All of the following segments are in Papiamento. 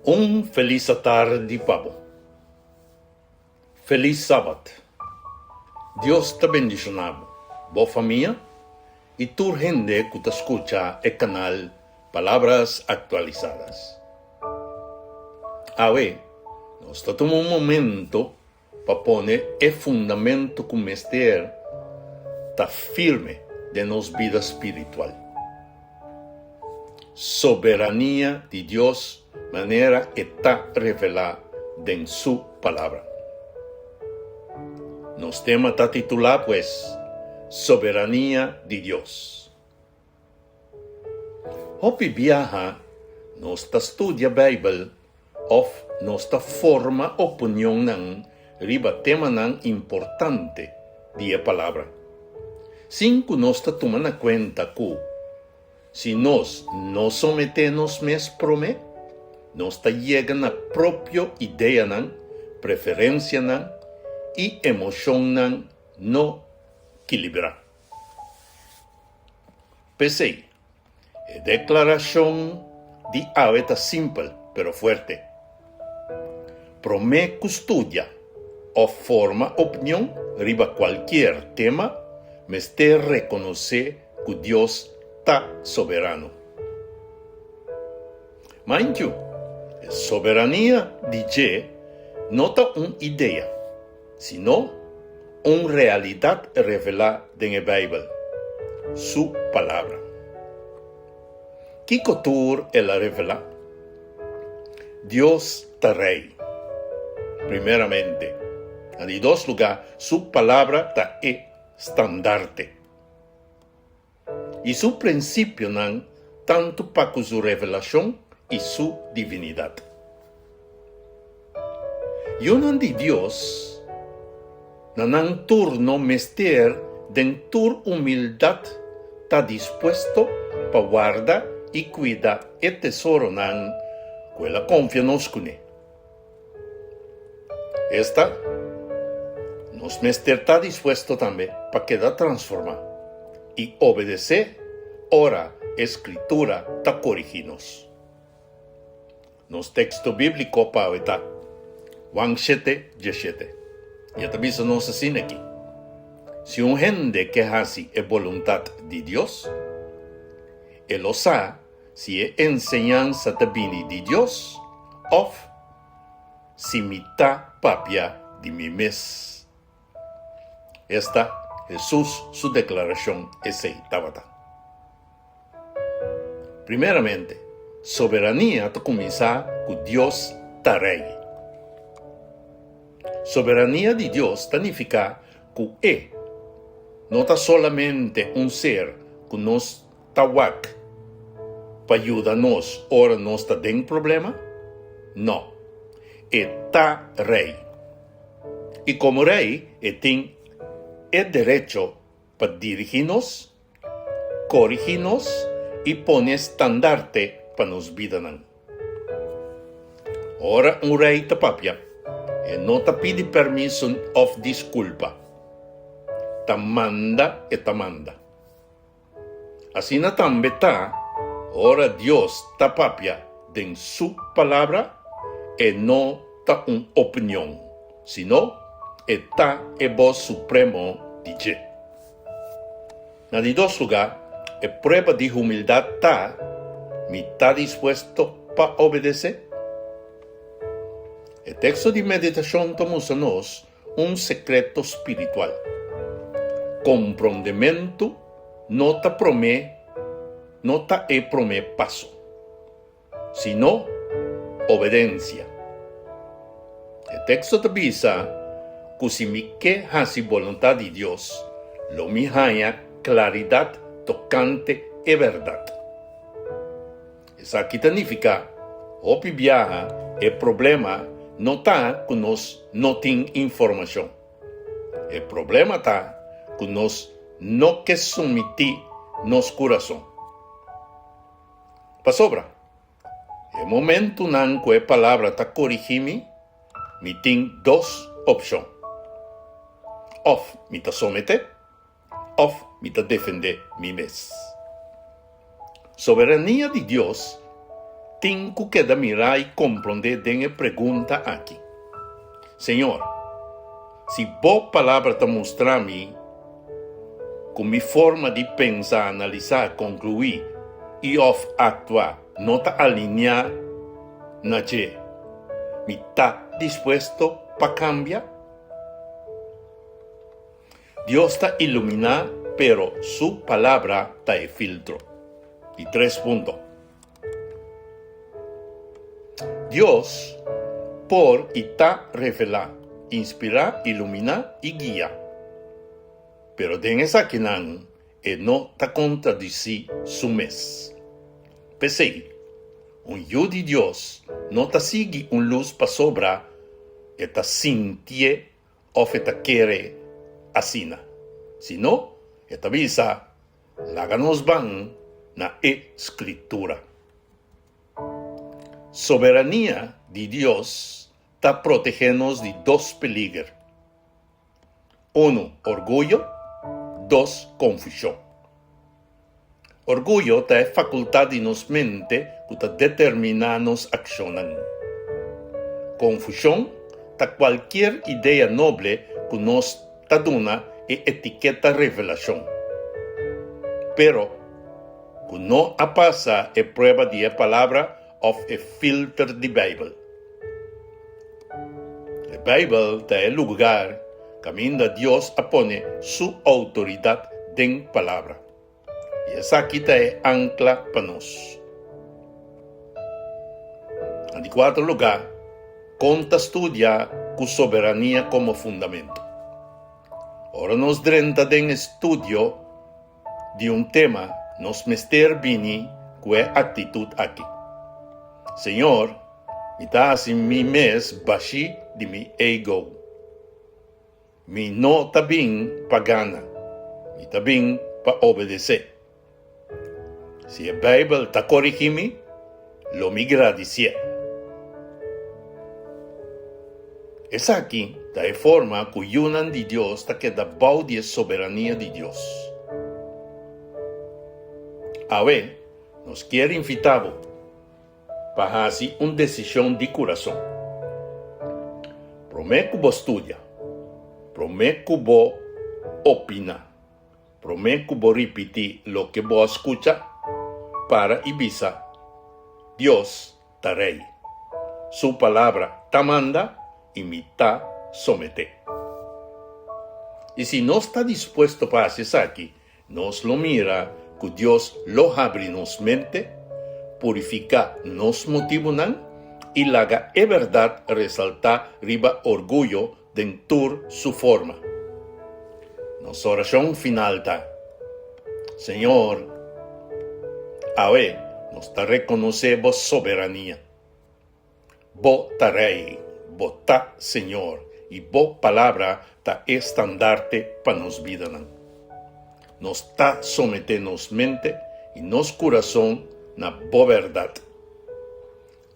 Un felis atardi pa bo. Felis Sabat. Dios ta bendiciona bo, bo famia y tur hende cu ta scucha e canal Palabras Actualizadas. Awe nos ta tuma un momento pa pone e fundamento cu mester ta firme den nos bida spiritual. Soberania di Dios manera e ta revelá den Su Palabra. Nos tema ta titulá pues, Soberania di Dios. Hopi biaha nos ta studia Bijbel of nos ta forma opinionnan riba temanan importante di e Palabra, sin ku nos ta tuma na kuenta ku si nos no someté nos mes promé, nos ta yega na propio ideanan, preferensianan i emoshonnan no kilibrá. P'esei, e deklarashon di awe ta simpel pero fuerte. Promé ku studia òf forma opinion riba kualkier tema, mester rekonosé ku Dios ta soberano. Manchu, e soberania di dje no ta un idea. Sino un realidat revelá den e Beibel, Su Palabra. Kiko tur el a revelá? Dios ta Rei, primeramente. Na di dos lugá, Su Palabra ta e standarte. I su prinsipionan tantu pa ku su revelashon i su divinidat. Yunan di Dios na nan turno mester den tur humildat ta dispuesto pa warda i kuida e tesoronan ku el a konfia nos kuné. Esta, nos mester ta dispuesto tambe pa keda transformá i obedesé ora e Skritura ta korigí nos. Nos teksto bíbliko pa awe ta Juan shete, dieshete, i e ta bisa nos asina aki, Si un hende ke hasi e boluntat di Dios, e lo sa si e enseñansa ta bini di Dios òf si mi ta papia di mi mes. Esta Hesus su deklarashon esei tabata. Primeramente, soberania ta kuminsá ku Dios ta Rei. Soberania di Dios ta nifiká ku E no ta solamente un ser ku nos Ta wak pa yuda nos ora nos ta den problema? No. E ta Rei. I komo Rei e tin e derecho pa dirigí nos, korigí nos i pone standarte pa nos bidanan. Ora un rei ta papia, e no ta pidi permiso òf diskulpa. Ta manda e ta manda. Asina tambe ta ora Dios ta papia den Su Palabra, e no ta un opinion, sino e ta e bos supremo di dje. Na di dos lugá, e prueba di humildat ta, Mi ta dispuesto pa obedesé? E teksto di meditashon ta mustra nos un sekreto spiritual. Komprondementu no ta promé no ta e promé paso, sino obedensia. E teksto ta bisa ku si mi ke hasi boluntat di Dios, lo mi haña klaridat tokante e bèrdat. Esaki ta nifiká, hopi biaha e problema no ta ku nos no tin informashon. E problema ta ku nos no ke sumití nos kurason. Pasobra, e momentunan ku e Palabra ta korigí mi, mi tin dos opshon, òf mi ta someté Òf mi ta defendé mi mes? Soberania di Dios tin ku keda mirá i komprondé den e pregunta aki, Señor, si Bo Palabra ta mustra mi ku mi forma di pensa, analisá, konkluí i òf aktua no ta aliniá na dje, mi ta dispuesto pa kambia? Dios ta iluminá, pero Su Palabra ta e filtro. Di tres punto. Dios por i ta revelá, inspirá, iluminá i guia. Pero den esakinan e no ta kontradisí su mes. P'esei, un yu di Dios no ta sigui un lus pasobra e ta sintié òf e ta kere asina, sino e ta bisa, Laga nos ban na e Skritura. Soberania di Dios ta protegé nos di dos peliger, unu, orguyo, dos, konfushon. Orguyo ta e fakultat di nos mente ku ta determiná nos akshonnan. Konfushon ta kualkier idea noble ku nos ta duna e etiketa revelashon, pero ku no a pasa e prueba di e Palabra òf e filter di Beibel. E Beibel ta e lugar kaminda Dios a pone su outoridat den Palabra. I esaki ta e ankla pa nos. Na di kuater lugá, kon ta studia ku soberania komo fundamentu? Ora nos drenta den e studio di un tema, nos mester bini ku e aktitut aki, Señor, mi ta hasi mi mes bashí di mi ego. Mi no ta bin pa gana, mi ta bin pa obedesé. Si e Bijbel ta korigí mi, lo mi gradisié. Esaki ta e forma ku yunan di Dios ta keda bou di e soberania di Dios. Awe, nos kier invitá bo. Pa hasi un desishon di kurason. Promé ku bo studia, promé ku bo opiná, promé ku bo ripití loke bo a skucha, para i bisa, Dios ta Rei. Su Palabra ta manda i mi ta someté. I si nos ta dispuesto pa hasi esaki, Nos lo mira ku Dios lo habri nos mente, purifiká nos motibunan i laga e bèrdat resaltá riba orguyo den tur su forma. Nos orashon final ta, Señor, awe nos ta rekonosé bo soberania. Bo ta Rei, bo ta Señor, i bo Palabra ta e standarte pa nos bidanan. Nos ta someté nos mente i nos kurason na bo bèrdat.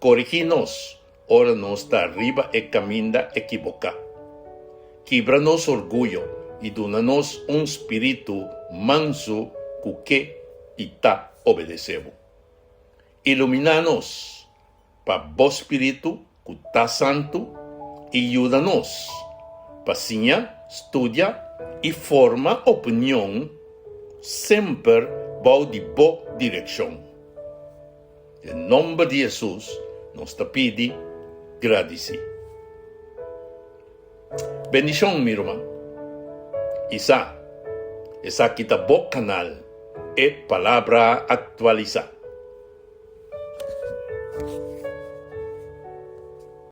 Korigí nos ora nos ta riba e kaminda ekiboká. Kibra nos orguyo i duna nos un spiritu mansu ku ke i ta obedesé bo. Iluminá nos pa bo spiritu ku ta santu i yuda nos pa siña, studia i forma opinion semper bou di bo direkshon. Den nomber di Hesus nos ta pidi, gradisí. Bendishon mi ruman. I sa, esaki ta bo kanal, E Palabra Aktualisá.